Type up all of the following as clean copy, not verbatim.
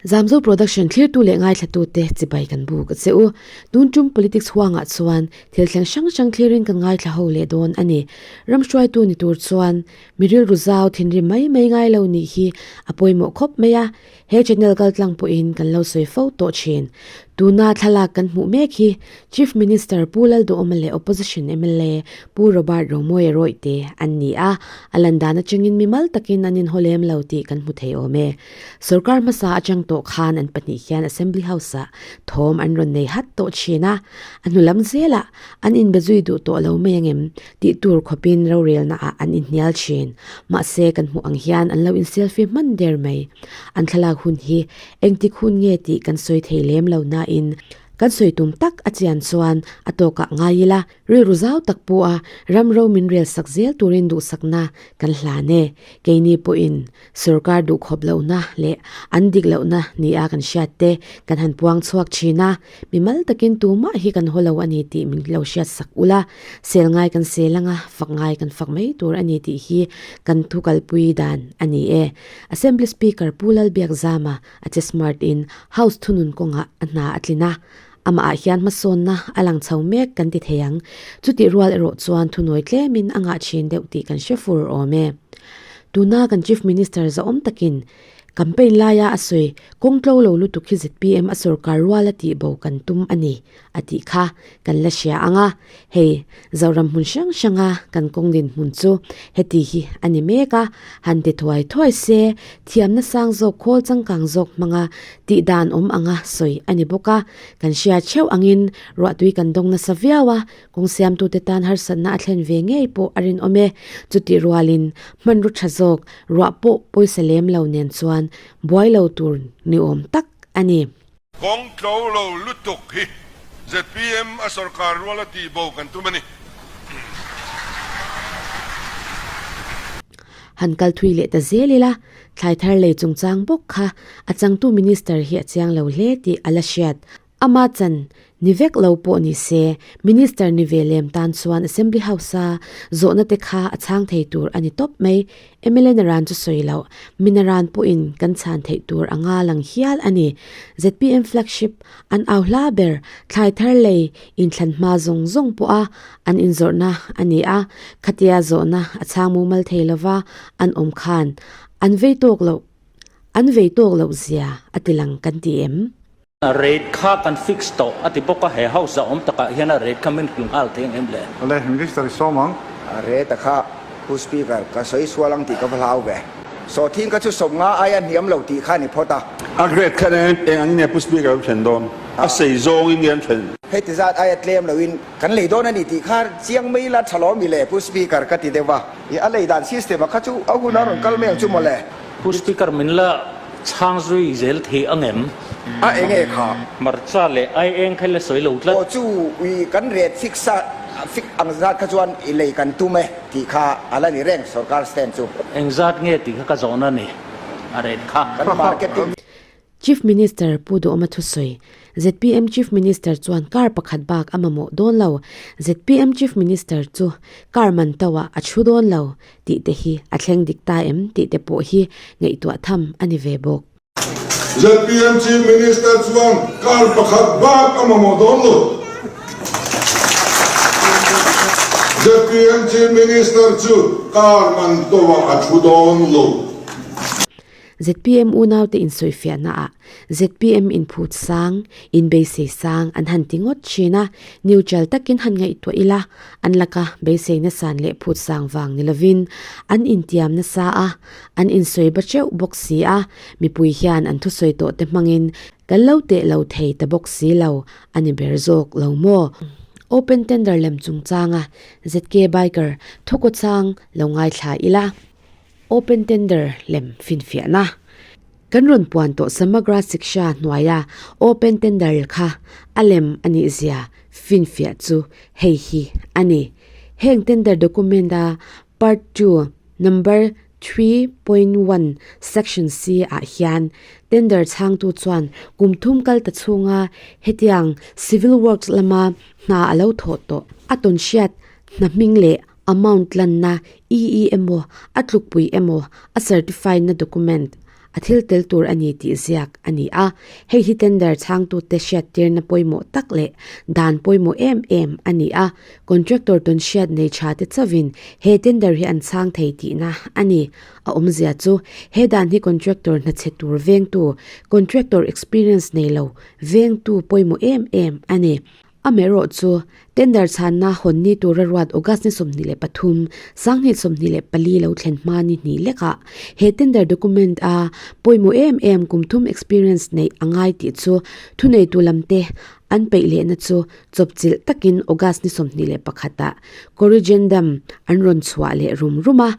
Zamzo Production thlirtu leh ngaithlatute chibai kan buk a che u. Tun tum politics huangah chuan thil thleng hrang hrang thlirin kan ngaithla ho leh dawn a ni. Ram hruaitu ni tur chuan mi rilru zau thinrim mai mai ngai lo nih hi a pawimawh khawp mai a. He channel kaltlang pawhin kan lo sawi fo tawh thin. Tuna thlalak kan hmuh mek hi Chief Minister Pu Lalduhawma leh Opposition mla Pu Robert Romawia Rawihte an ni a, a lan dan atangin mimal takin an inhaw lem lo tih kan hmu thei awm e. Sorkar hmasa atang tawh khan an pahnih hian Assembly House-ah thawm an rawn nei hat tawh thin a, a hnu lam zelah an inbe zui duh tawh lo mai angem Tih tur khawpin rorelnaah an inhnial thin. Mahse, kan hmuh ang hian an lo in-selfie hman der mai. An thlalak hun hi engtik hun nge tih kan sawi thei lem lo nain, kan sawi tum tak a chian chuan a tawkah ngai ila, rilru zau tak pu a ram ro min rel sak zel turin duhsakna kan hlan e. Keini pawhin Sorkar duhkhawp lohna leh an dik lohna nia kan hriat te kan han puang chhuak thin a, mimal takin tumah hi kan haw lo a ni tih min lo hriat sak ula, sel ngai kan sel anga fak ngai kan fak mai tur a ni tih hi kan thu kalpui dan a ni e. Assembly Speaker Pu Lalbiakzama a che smart in House thunun kawngah a hna a tlin a, amah ah hian hmasawnna a lang chho mek kan ti thei ang. Chutih rual erawh chuan thunawi tlemin a ngah thin deuh tih kan hre fur awm e. Tuna kan Chief Minister zahawm takin campaign laia a sawi kawng tlo lo lutuk hi zpm a sorkar rual a tih bo kan tum a ni a tih kha kan la hria ang a. Hei, Zoram hmun hrang hranga kan kawng dinhmun chu heti hi a ni mek a, han ti thuai thuai se, thiamna sang zawk khawl changkang zawk hmanga tih dan awm anga sawi a ni bawk a. Kan hria theuh angin ruahtui kan dawng nasa viau a, kawng siamtute tan harsatna a thlen ve ngei pawh a rinawm e. Chutih rualin hmanraw tha zawk ruah pawh pawisa lem lo nen chuan buai lo tur ni awm tak a ni. Kawng tlo lo lutuk hi zpm a sorkar rual a tih bo kan tum a ni. Han kal thui leh ta zel ila, thlai thar lei chungchang bawk kha a changtu Minister hi a chiang lo hle tih a la hriat. Ama chan ni vek lo pawh ni se, Minister ni ve lem tan chuan Assembly House-a zawhna te kha a chhang thei tur a ni tawp mai. Mla Naran chu sawi loh, mi Naran pawhin kan chhan theih tur a nga lang hial a ni. Zpm flagship an au hla ber, thlai thar lei inthlan hma zawng zawng pawha an inzawrhna a ni a, khatia zawhna a chhang mumal thei lova an awm khan an vei tawk loh an vei tawk loh zia a ti lang kan ti em? A rate kha kan fix tawh a ti bawk a, he house a awm takah hian a rate kha min hrilh nghal thei ang em le? Awle, Minister i sawm ang. A rate a kha Pu Speaker, ka sawi sual ang tih ka va hlau ve. Sawhthing kha chu sawmnga aia hniam lo tih kha a ni phawt a. A rate kha eng ang in nge Pu Speaker an then dawn? A sei zawng in nge an then? Heti zat aia tlem lo in kan lei dawn a ni tih kha chiang mai ila tha lawm i le Pu Speaker ka ti deuh a. I a lei dan system a kha chu a hun a rawn kal mai ang chu mawle. Pu Speaker min la chhang zui zel thei ang em? A eng e kha? Hmarcha leh ai eng kha ila sawi lo tlat. Aw chu ui kan ret fix a fix ang zat kha chuan i lei kan tum e tih kha a la ni reng sorkar stand chu. Eng zat nge tih kha ka zawhna a ni a ret kha. Kan marketing. Chief Minister Pu Duhawma thusawi, zpm Chief Minister chuan car pakhat bak a mamawh dawn lo, zpm Chief Minister chu car man to ah a thu dawn lo tih te hi a thleng dik ta em tih te pawh hi ngaihtuah tham a ni ve bawk. Zpm Chief Minister chuan car pakhat bak a mamawh dawn lo, zpm Chief Minister chu car man to ah a thu dawn lo. Zpm unaute insawifiahnaah zpm inphut sang, inbeisei sang an han ti ngawt thin a, neutral takin han ngaihtuah ila, an laka beisei nasan leh phut sang vang ni lovin an intiam nasa a, an insawi ba teuh bawk si a, mipui hian an thusawi tawh te hmangin kan lo teh lo thei ta bawk si lo a ni ber zawk lo maw? Open tender lem chungchanga ZK Biker thukawchang lo ngaithla ila. Open tender lem finfiahna. Kan rawn puan tawh Samagra Shiksha hnuaia open tender kha a lem a nih zia finfiah chu hei hi a ni. Heng tender document a Part 2, Number 3.1, Section C ah hian tender chhangtu chuan kum thum kal ta chhunga hetiang civil works lama hna a lo thawh tawh a tawn hriat hna hming leh Amount lanna EE emaw, a tlukpui emaw, a certify na document. a thil tel tur a ni tih ziak a ni a. Hei hi tender chhangtute hriattirna pawimawh tak leh dan pawimawh em em a ni a. Contractor tawn hriat nei tha te chauhin he tender hi an chhang thei tihna a ni. A awmzia chu he dan hi contractor hnachhe tur vengtu, contractor experience nei lo vengtu pawimawh em em a ni. Amaherawh chu, tender chhanna hawn ni tura ruat August ni 23, 2024 lo thlen hma ni hnih lekah he tender document a pawimawh em em kum thum experience neih a ngai tih chu thuneitu lamte an peih lehna chu chawpchilh takin August ni 21 ah corrigendum an rawn chhuah leh rum rum a.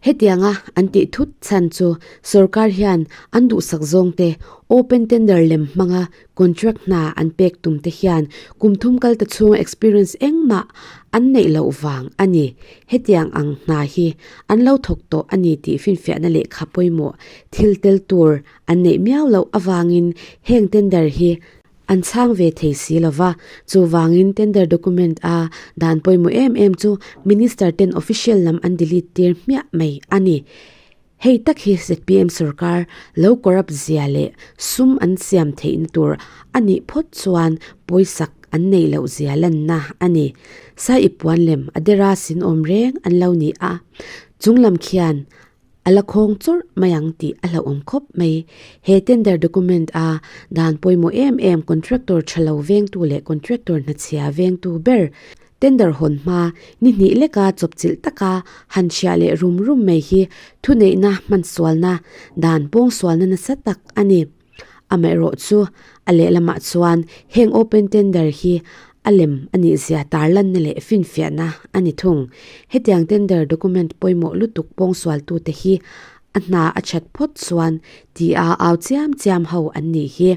Hetianga an tih thut chhan chu sorkar hian an duhsak zawngte open tender lem hmanga Contract hna an pek tum te hian kum thum kal ta chhunga experience engmah an neih loh vang a ni. Hetiang ang hna hi an lo thawk tawh a ni tih finfiahna lehkha pawimawh thil tel tur an neih miau loh avangin heng tender hi an chhang ve thei si lo va. Chuvangin tender document a dan pawimawh em em chu Minister ten official lam an delete tir hmiah mai a ni. Hei tak hi zpm sorkar lo corrupt zia leh sum an siam theihna tur a nih phawt chuan pawisak an neih loh zia lanna a ni. Sai i puan lem a dera sin awm reng an lo ni a, chung lam khian a la khawng chawrh mai ang tih a hlauhawm khawp mai. He tender document a dan pawimawh em em contractor tha lo vengtu leh contractor hnachhia vengtu ber Tender hawn hma ni hnih leka chawpchilh taka han chhiah leh rum rum mai hi thuneihna hmansualna dan pawngsualna nasa tak a ni. Amaherawh chu a lehlamah chuan heng open tender hi a lem a nih zia tarlanna leh finfiahna a ni thung. Hetiang tender document pawimawh lutuk pawngsualtute hi a hna a that phawt chuan tia au chiam chiam ho an nih hi.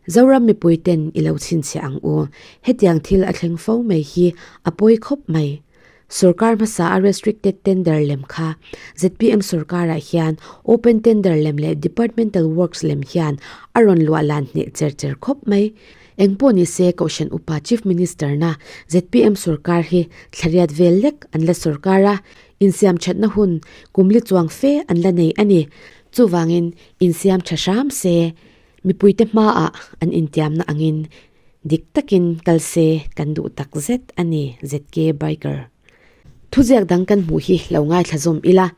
Zoram mipui ten i lo chhinchhiah ang u. Hetiang thil a thleng fo mai hi a pawi khawp mai. Sorkar hmasa a restricted tender lem kha zpm sorkarah hian open tender lem leh departmental works lem hian a rawn luah lan hneh cher cher khawp mai. Engpawh ni se Kohhran Upa Chief Minister na zpm sorkar hi thlariat vel lek an la sorkar a, insiam thatna hun kumli chuang fe an la nei a ni. Chuvangin insiam tha hram se. Mipuite hmaah an intiamna angin dik takin kal se kan duh tak zet a ni, ZK Biker. Thuziak dang kan hmuh hi lo ngaithla zawm ila.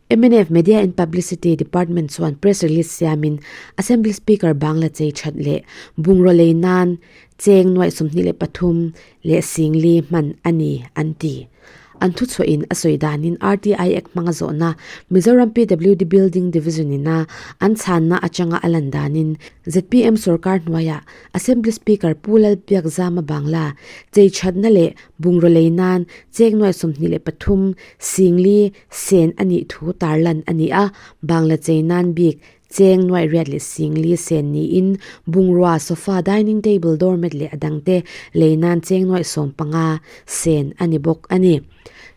Mnf Media and Publicity Department chuan press release siamin Assembly Speaker Bangla chei that leh bungraw lei nan cheng nuaih 23 leh singli hman a ni an ti. An thuchhuahin a sawi danin RTI Act hmanga zawhna Mizoram PWD Building Division ina an chhanna atanga a lan danin zpm sorkar hnuaiah Assembly Speaker Pu Lalbiakzama Bangla chei thatna leh bungraw lei nan cheng nuaih 23 singli sen a nih thu tarlan a ni a, Bangla chei nan bik Cheng nuaih riat leh singli sen niin bungrua, sofa, dining table, doormat leh a dangte lei nan cheng nuaih 15 sen a ni bawk a ni.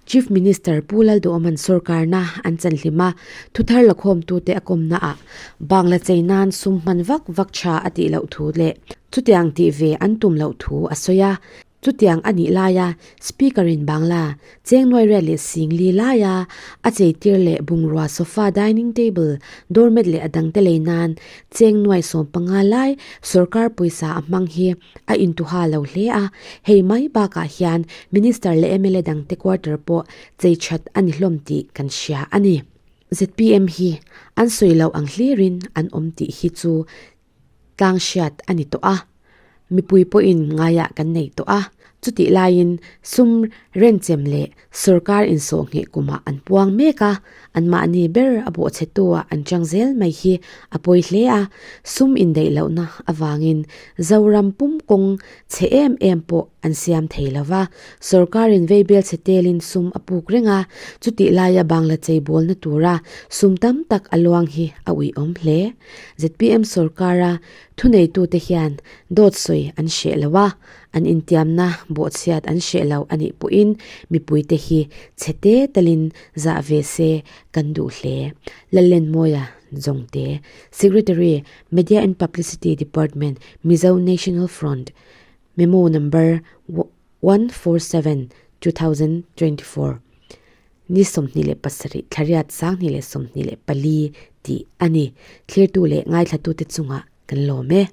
Chief Minister Pu Lalduhawman sorkarna an chanhlim a, thuthar lakhawmtute a kawmnaah Bangla chei nan sum hman vak vak tha a tih loh thu leh chutiang tih ve an tum loh thu a sawi a. Chutiang a nih laia Speaker-in Bangla cheng nuai riat leh singli laia a cheitir leh bungrua sofa, dining table, doormat leh a dangte lei nan cheng nuai 15 lai sorkar pawisa a hmang hi a intuha lo hle a. Hei mai bakah hian Minister leh mla dangte quarter pawh chei that a ni hlawm tih kan hria a ni. Zpm hi an sawi loh ang hlirin an awm tih hi chu tlang hriat a ni tawh a, mipui pawhin ngaiah kan nei tawh a, chutih laiin sum renchem leh sorkar insawh ngheh kumah an puang mek a, anmahni ber a bawhchhetu-ah an chang zel mai hi a pawi hle a, sum indaih lohna avangin Zoram pum kawng chhe em em pawh an siam thei lo va, sorkarin veibel chhe telin sum a puk reng a, chutih laia Bangla cheibawlna tura sum tam tak a luang hi a uiawm hle. Zpm sorkara thuneitute hian dawt sawi an hreh lo a, an intiamna bawhchhiat an hreh lo a nih pawhin mipuite hi chhe te talin zah ve se kan duh hle. Lallenmawia Jongte, Secretary, Media and Publicity Department, Mizo National Front, Memo Number 147, 2024. Ni 27 thlariat 2024 tih a ni. Thlirtu leh ngaithlatute chungah kan lawm e.